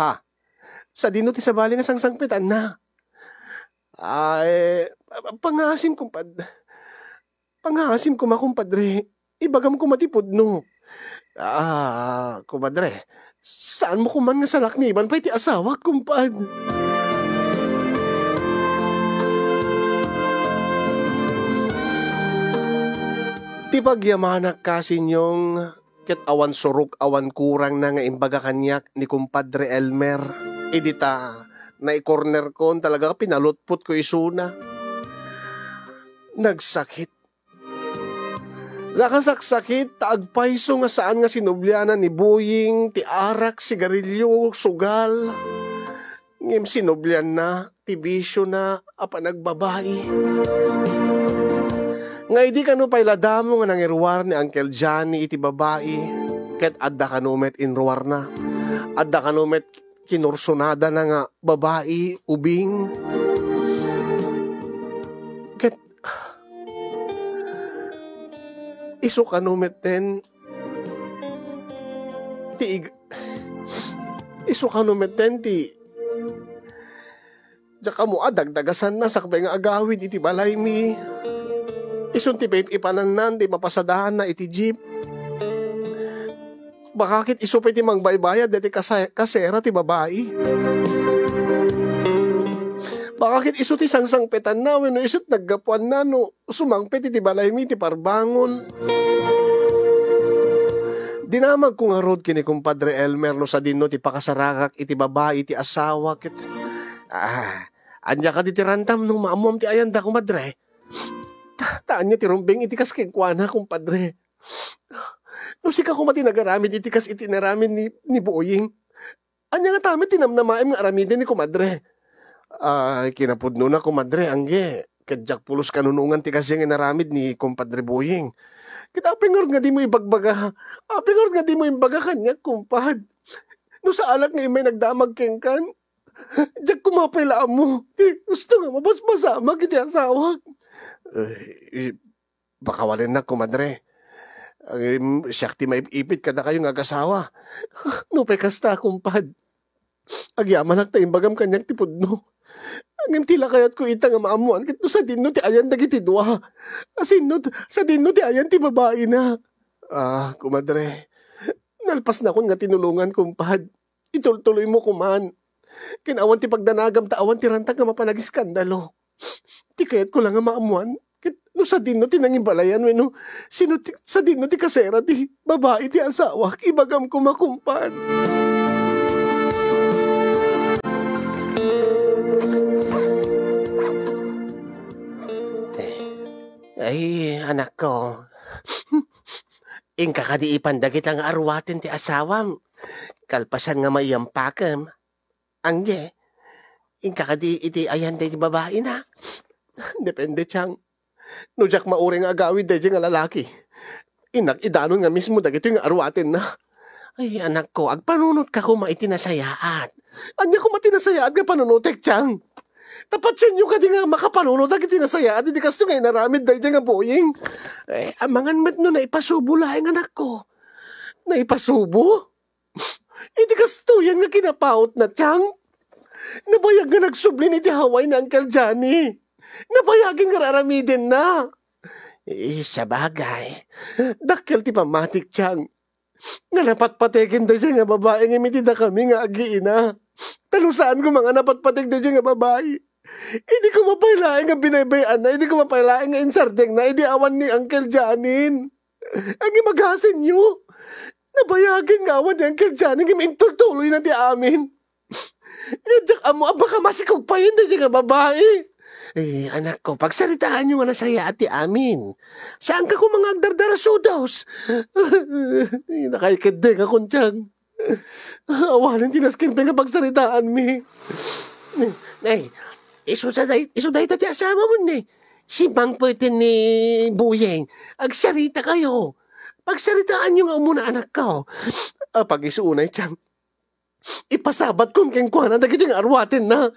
Ha? Sadino ti sabali nga sangsangpetanna? Ay, pangaasim, kumpad. Pangaasim koma, kumpadre. Ibagam koma ti pudno. Ah, kumadre, saanmo koman nga salakniban pay ti asawak, kumpad. Ti pagyamanak, kasinyong, ket awan surok, awan kurangna nga imbaga kaniak ni kumpadre Elmer. Idi ta, naikornerkon, talaga pinalutpotko isuna. Nagsakit. Nakasaksakit ta agpayso nga saan nga sinublianan ni Boying ti arak, sigarilyo, sugal. Ngem sinublianna ti bisiona a panagbabai. Nga idi kano pay la damo nga nangiruar ni Uncle Johnny iti babai, ket adda kano met inruarna. Adda kano met kinursonadana nga babai, ubing. Ket isu kano metten ti ig-, isu kano metten ti diak ammo a dagdagasanna sakbay nga agawid iti balaymi. Isun ti paipananna ti mapasadaanna iti jeep. Baka ket isu pay ti mangbaybayad daytoy kasa-, kasera ti babai. Baka ket isu ti sangsangpetanna wenno isu ti naggapuanna no sumangpet iti balaymi iti parbangon. Dinamagko ngarud ken ni Kumpadre Elmer no sadinno ti pakasarakak iti babai ti asawa ket, ah, ania kadi ti rantam no maammuam ti ayanda, kumadre? Ta, ta ania ti rumbeng iti kas kenkuana, kumpadre? No sika koma ti nagaramid iti kas iti inaramid ni, ni Boying, ania ngata met ti namnamaem nga aramiden ni kumadre? Ah, kinapudnona, kumadre, angge, ket diak pulos kanunongan ti kasdiay nga inaramid ni kumpadre Boying. Ket apay ngarud nga dimo ibagbaga? Apay ngarud nga dimo imbaga kaniak, kumpad? No saanak nga immay nagdamag kenkan, diak koma pay la ammo ti gusto nga mabasbasamak iti asawak. Eh, eh, baka walennak, kumadre. Ngem siak ti maip-ipit kadakayo nga agasawa. Nupay kasta, kumpad, agyamanak ta imbagam kaniak ti pudno. Ngem ti lakayatko ita nga maammoan ket no sadinno ti ayan dagiti dua. Sadinno, sadinno ti ayan ti babaina. Ah, kumadre, nalpasnakon nga tinulongan, kumpad. Itultuloymo koman. Ken awan ti pagdanagam ta awan ti rantag nga mapan agiskandalo. Ti kayatko la nga maammoan, ket no sadinno ti nangibalayan wenno sino ti, sadinno ti kasera ti babai ti asawak, ibagam koma, kumpad. Ay, anakko. Inka kadi ipan dagita nga arwaten ti asawam, kalpasan nga maiyampakem. Angge, inka kadi iti ayan daydi babaina? Depende, Chang. No diak mauray nga agawid daydi nga lalaki, innak idanon nga mismo dagitoy nga arwatenna. Ay, anakko, agpanunotka koma iti nasayaat. Ania koma ti nasayaat nga panunotek, Chang? Ta pasienyo kadi nga makapanunotak iti nasayaat idi kasto nga inaramid daydi nga Boying? Eh, amangan met no naipasubo laeng, anakko. Naipasubo? Iti kastoyan nga kinapautna, Chang, nabayag nga nagsublin iti Hawaii ni Uncle Johnny. Nabayagen nga ar-aramidenna. Eh, sabagay, dakkel ti pammatik, Chang, nga napatpategen daydiay nga babai ngem iti dakami nga agiina. Ta no saan koma nga napatpateg daydiay nga babai, idi koma pay laeng nga binaybay-anna, idi koma pay laeng nga insardengna idi awan ni Uncle Johnny. Ania, magasenyo? Nabayagen nga awan ni Uncle Johnny ngem intultuloyna ti amin. Diak ammo a baka masikog payen daydiay nga babai. Eh, anakko, pagsaritaanyo nga nasayaat ti amin. Saanka koma nga agdardarasudos. Ay, nakaikeddengakon, Chang. Awanen ti nasken pay nga pagsaritaanmi. Ay, isu sa day-, isu dayta ti asawam, ne. Simangpeten ni Boying. Agsaritakayo. Pagsaritaanyo nga umuna, anakko. Apag-isu unay, Chang. Ipasabatkon kenkuana dagitoy nga arwatenna.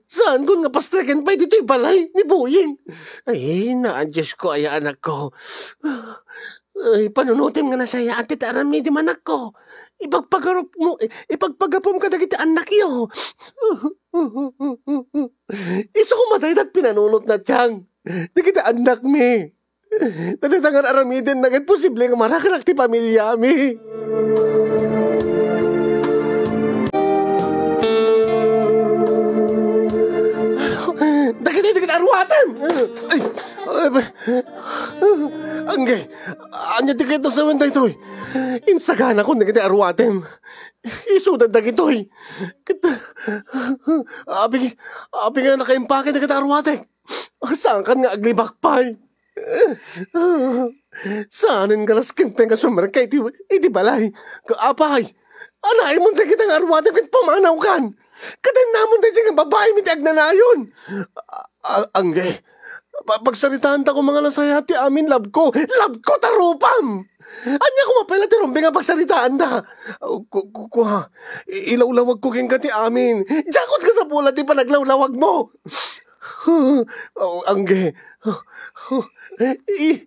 Saankon nga pastreken pay ditoy balay ni Boying. Ay, na, Diosko, aya, anakko. Ay, panunotem nga nasayaat ti aramidem, anakko. Ipagpagarup mo, ipagpagapom kadagiti annakyo. Isu koma dayta ti pinanunotna, Chang. Dagiti annakmi. Dayta nga ar-aramidenna ket posible nga marakrak ti pamiliami. Dagiti, dagiti arwatem! Ay, ay, angge, ania ti kayatna sawen daytoy? Insaganakon dagiti arwatem. Isuda dagitoy. Ket, apay, apay nga nakaimpake dagiti arwatek. Saankan nga aglibak pay? Saanen nga nasken pay nga sumerka iti, iti balay. Apay, alaimon dagita nga arwatem ket pumanawkan. Kadennamon daydiay nga babai iti agnanayon. A-, a-, angge. Pa-, pagsaritaanta koma nga nasayaat ti amin, labko. Labko ta rupam! Ania koma pay la ti rumbeng a pagsaritaanta? Ku-, ku-, kua, i-, ilawlawagko kenka ti amin. Diakon kasapula ti panaglawlawagmo. Oh, angge. I-,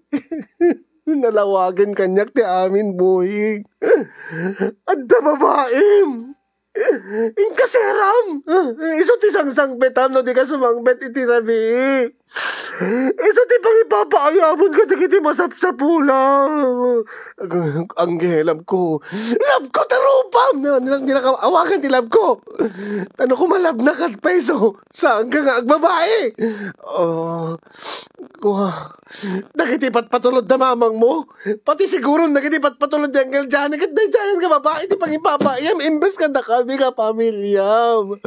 nalawagen kaniak ti amin, Boying. Adda babaim. Inkaseram. Isu ti sangsangpetam no dika sumangpet iti rabii. Isu ti pangipapaayamon kadagiti masapsapulam. Ag-, Angge, love ko. Love ko, tarupam! Nila-, nila-, awagan ti love ko. Tano ko malabna kat paiso. Saan ka nga agbabae? Oh, kua. Dagiti patpatulod da mamang mo. Pati siguro dagiti patpatulod ni Angel Johnny ket daydiayen nga babae ti pangipapaayam imbes nga dakami nga pamilyam.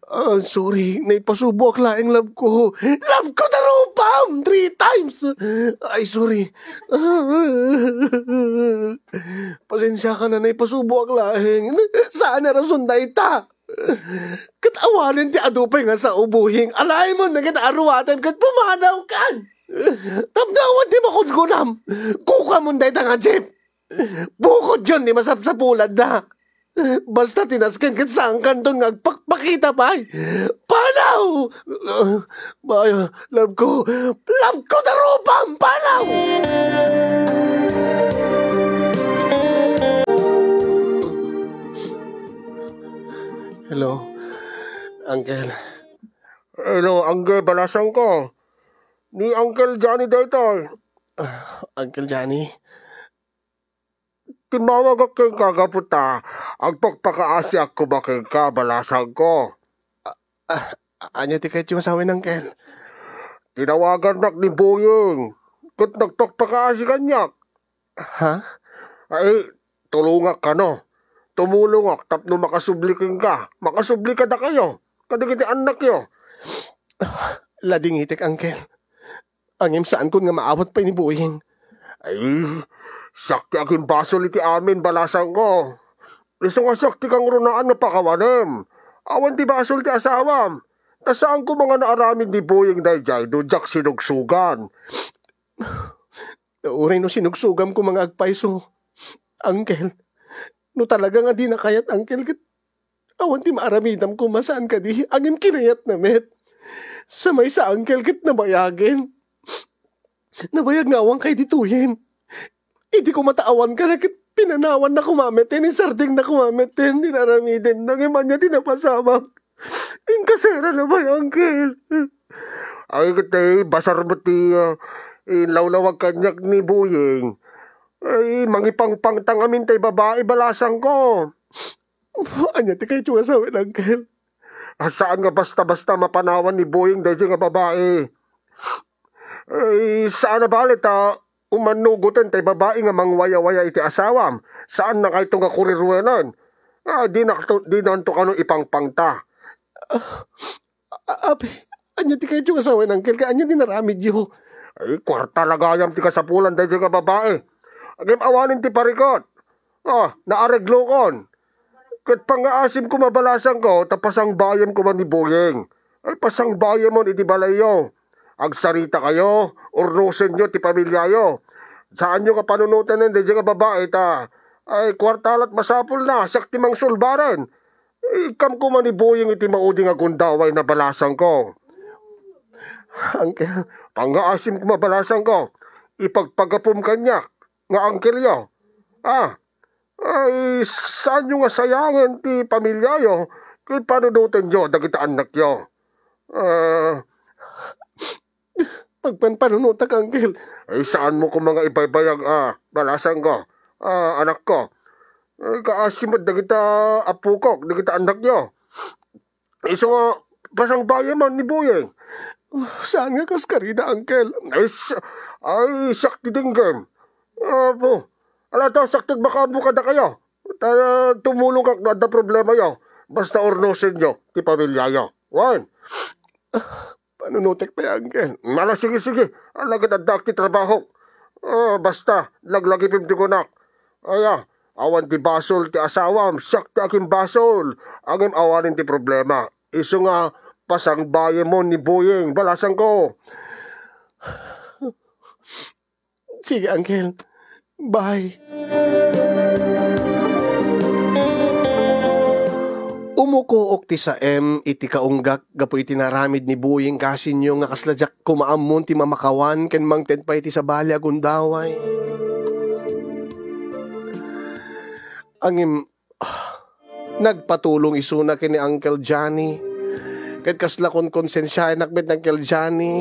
Ah, sorry, naipasuboak laeng, love ko. Love ko, tarupam! Three times! Ay, sorry. Pasensiakan, naipasuboak laeng. Saan a rason dayta. Ket awanen ti adu pay nga sao, Boying. Alaymon dagiti aruatem ket pumanawkan. Tapno awan ti makunkunam. Kukamon dayta nga jeep. Bukodyon ti masapsapulanna. Basta ti nasken ket saankanton nga agpakpakita pay. Panaw! Ay, love ko. Love ko, tarupam! Panaw! Hello, Uncle. Hello, Angge, balasang ko. Ni Uncle Johnny daytoy. Ah, Uncle Johnny, timmawagak kenka gapu ta agpakpakaasiak koma kenka, balasang ko. Ah, ania ti kayatyo nga sawen, Uncle? Tinawagannak ni Boying, ket nagpakpakaasi kaniak. Ha? Ay, tulongak kano. Tumulongak tapno makasubli kenka. Makasubli kadakayo, kadagiti annakyo. Ladingitek, Uncle. Ngem saankon nga maawat pay ni Boying. Ay, siak ti agimbasol iti amin, balasang ko. Isu nga siak ti kangrunaan nga pakawanem. Awan ti basol ti asawam. Ta saan koma nga naaramid ni Boying daydiay no diak sinugsugan. Uray no sinugsugam koma nga agpayso, Uncle. No talaga nga dina kayat, Uncle, ket awan ti maaramidam koma saan kadi, ngem kinayatna met. Sa maysa, Uncle, ket nabayagen. Nabayag nga awan kay ditoyen. Idi koma ta awan ka na ket pinanawanna koma met, insardengna koma met ti inaramidem, ngem ania ti napasamak? Inkaserana pay, Uncle. Ay, ket ti basar met ti, ah, inlawlawag kaniak ni Boying. Ay, mangipangpangta ngamin tay babai, balasang ko. Ania ti kayatyo nga sawen, Uncle? Ah, saan nga basta-basta mapanawan ni Boying daydiay nga babai. Ay, saan a bale ta umanugoten tay babai nga mangwayawaya iti asawam. Saannakayto nga kuriruenen. Ah, dinakto, dinanto kano ipangpangta. Ah, a-, abi, ania ti kayatyo nga sawen, Uncle, ket ania ti naramidyo? Ay, kuarta la gayam ti kasapulan daydiay nga babai. Ngem awanen ti parikut. Ah, naareglokon. Ket pangngaasim koma, balasang ko, ta pasangbayem koma ni Boying. Ay, pasangbayemon iti balayyo. Agsaritakayo, urnosenyo ti pamiliayo. Saanyo nga panunoten daydiay nga babai ta, ay, kuarta la't masapulna, siak ti mangsulbaren. Ikkam koma ni Boying iti maudi nga gundaway na, balasang ko. Uncle. Pangngaasim koma, balasang ko. Ipagpagapum kaniak nga angkelyo. Ah, ay, saanyo nga sayangen ti pamiliayo ket panunotenyo dagiti annakyo. Ah, pagpanpanunotak, Uncle. Ay, saanmo koma nga ibaybayag, ah, balasang ko, ah, anakko. Ay, kaasi met dagita apokok, dagita annakyo. Isu nga pasangbayemon ni Boying. Saan nga kas karina, Uncle? Ay, s-, ay, siak ti denggem. Apo, ala ta, siak ti makaammo kadakayo. Ta, tumulongak no adda problemayo. Basta urnosenyo ti pamiliayo. Wen. Panunotek pay, Uncle. Ala, sige, sige. Ala ket addaak ti trabaho. Ah, basta, laglagipem ti kunak. Aya, awan ti basol ti asawam, siak ti agimbasol. Ngem awanen ti problema. Isu nga pasangbayemon ni Boying, balasang ko. Sige, Uncle. Bye. Umukook ti saem iti kaunggak gapu iti naramid ni Boying kasinyo nga kasla diak koma ammon ti mamakawan ken mangted pay iti sabali a gundaway. Ngem, nagpatulong isuna ken ni Uncle Johnny. Ket kasla konkonsensianak met ni Uncle Johnny.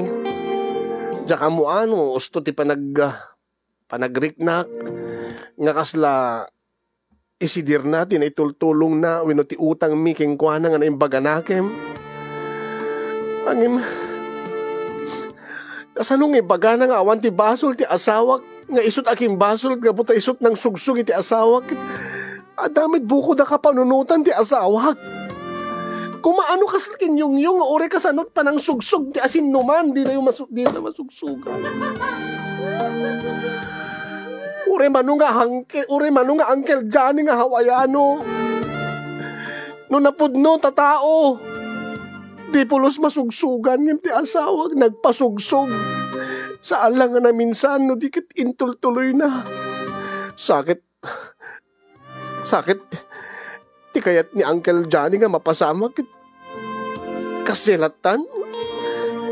Diak ammoan no usto ti panag-, ah, panagriknak nga kasla isidirna ti naitultulongna wenno ti utangmi kenkuana nga naimbag a nakem. Ngem, kasano nga ibagana nga awan ti basol ti asawak nga isut' a kimbasol gapu ta isut' nangsugsog iti asawak? Adda met bukod a kapanunotan ti asawak. Koma, ano kasla ken yungyong nga uray kasano ti panangsugsog ti asinnuman, dinayo masu-, dina masugsugan. Uray mano nga hangke-, uray mano nga Uncle Johnny nga Hawaiano. No napudno ta tao, di pulos masugsugan, ngem ti asawak nagpasugsog. Saan la nga naminsan no di ket intultuloyna. Sakit. Sakit ti kayat ni Uncle Johnny nga mapasamak ket kasdiay lattan.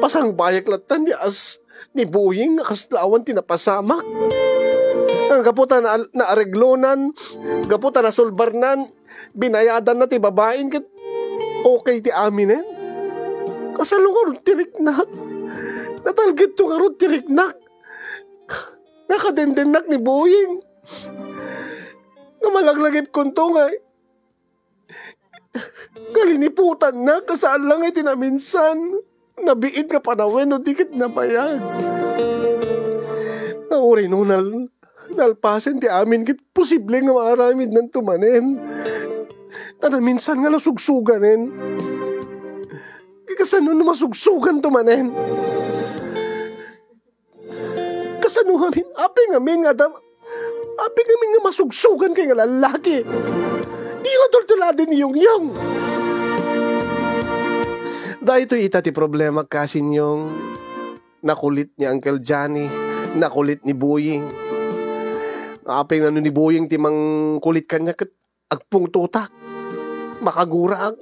Pasangbayak lattan ti as ni Boying nga kasla awan ti napasamak. Nga gapu ta na-, naareglonan, gapu ta nasulbarnan, binayadanna ti babain ket okay ti aminen. Kasano ngarud ti riknak? Natalgedto ngarud ti riknak. Nga kadendennak ni Boying. Nga malaglagipkonto nga, nga liniputanna, kasaan la nga iti naminsan. Nabiit nga panawen no di ket nabayag. Nga uray no nal-, nalpasen ti amin ket posible nga maaramidnanto manen. Ta naminsan nga nasugsuganen. Kasano no masugsuganto manen? Kasano ngamin? Apay ngamin nga adam-, apay ngamin nga masugsugan kay nga lallaki? Di la tultuladen ni Yongyong. Daytoy ita ti problema, Kasinyong. Nakulit ni Uncle Johnny, nakulit ni Boying. Apay nga no ni Boying ti mangkulit kaniak ket agpungtotak. Makaguraak.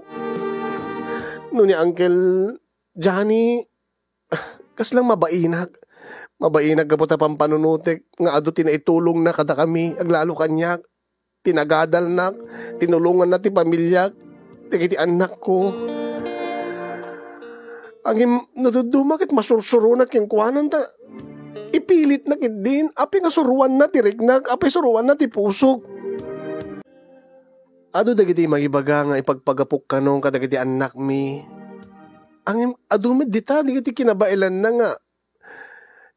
No ni Uncle Johnny, kaslang mabainak. Mabainak gapu ta pampanunotek nga adu ti naitulongna kadakami, aglalo kaniak. Pinagadalnak, tinulonganna ti pamiliak, dagiti annakko. Ngem no dadduma ket masursuronak kenkuana ta ipilitna ketdin, apay nga suroanna ti riknak, apay suroanna ti pusok. Adu dagiti mangibaga nga ipagpagapok kano kadagiti annakmi. Ngem adu met dita dagiti kinabaelanna nga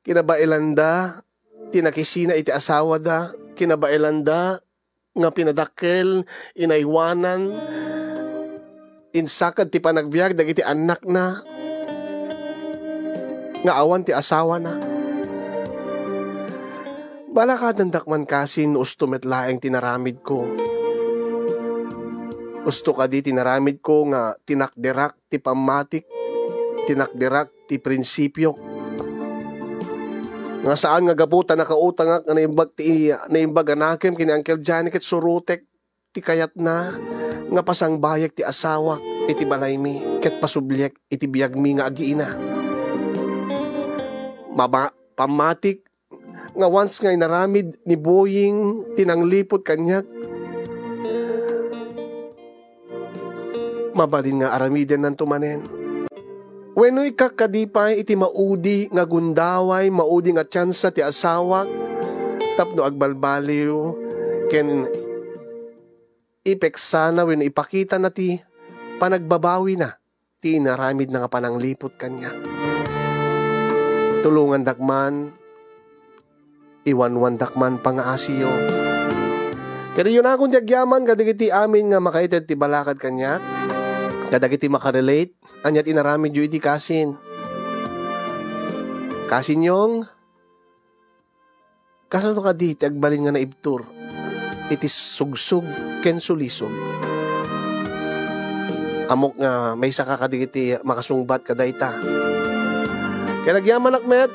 kinabaelanda ti nakisina iti asawada, kinabaelanda nga pinadakkel, inaywanan, insaked ti panagbiag dagiti annakna nga awan ti asawana. Balakadandak man kasin no usto met laeng ti naramidko. Usto kadi ti naramidko nga tinakderak ti pammatik, tinakderak ti prinsipiok. Nga saan nga gapu ta nakautangak nga naimbag ti, naimbag a nakem ken ni Uncle Johnny ket surotek ti kayatna nga pasangbayek ti asawak iti balaymi ket pasubliek iti biagmi nga agiina. Maba-, pammatik nga once nga inaramid ni Boying ti nangliput kaniak, mabalin nga aramidennanto manen. Wenno ikkakkadi pay iti maudi nga gundaway, maudi nga tiansa ti asawak tapno agbalbaliw ken ipeksana wenno ipakitana ti panagbabawina ti inaramidna nga panangliput kaniak. Tulongandak man, iwanwandak man pangaasiyo. Kadi unakon ti agyaman kadagiti amin nga makaited ti balakad kaniak, kadagiti makarelate, ania ti inaramidyo iti kasin. Kasinyong, kasano kadi ti agbalin nga naibtur iti sugsog ken sulisog? Ammok nga maysaka kadagiti makasungbat kadayta. Ket agyamanak met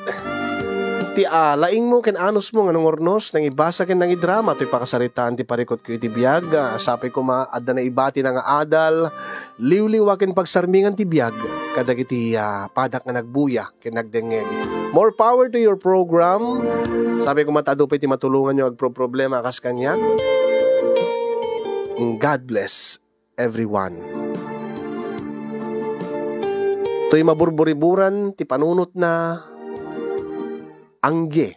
ti, ah, laingmo ken anusmo nga nangurnos, nangibasa ken nangidrama toy pakasaritaan ti parikutko iti biag. Ah, sapay koma adda naibatina nga adal, liwliwa ken pagsarmingan ti biag kadagiti, ah, padak nga nagbuya ken nagdengngeg. More power to your program. Sapay koma ta adu pay ti matulonganyo agproproblema a kas kaniak. God bless everyone. Toy maburburiburan ti panunotna, Anggi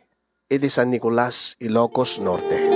iti San Nicolas, Ilocos Norte.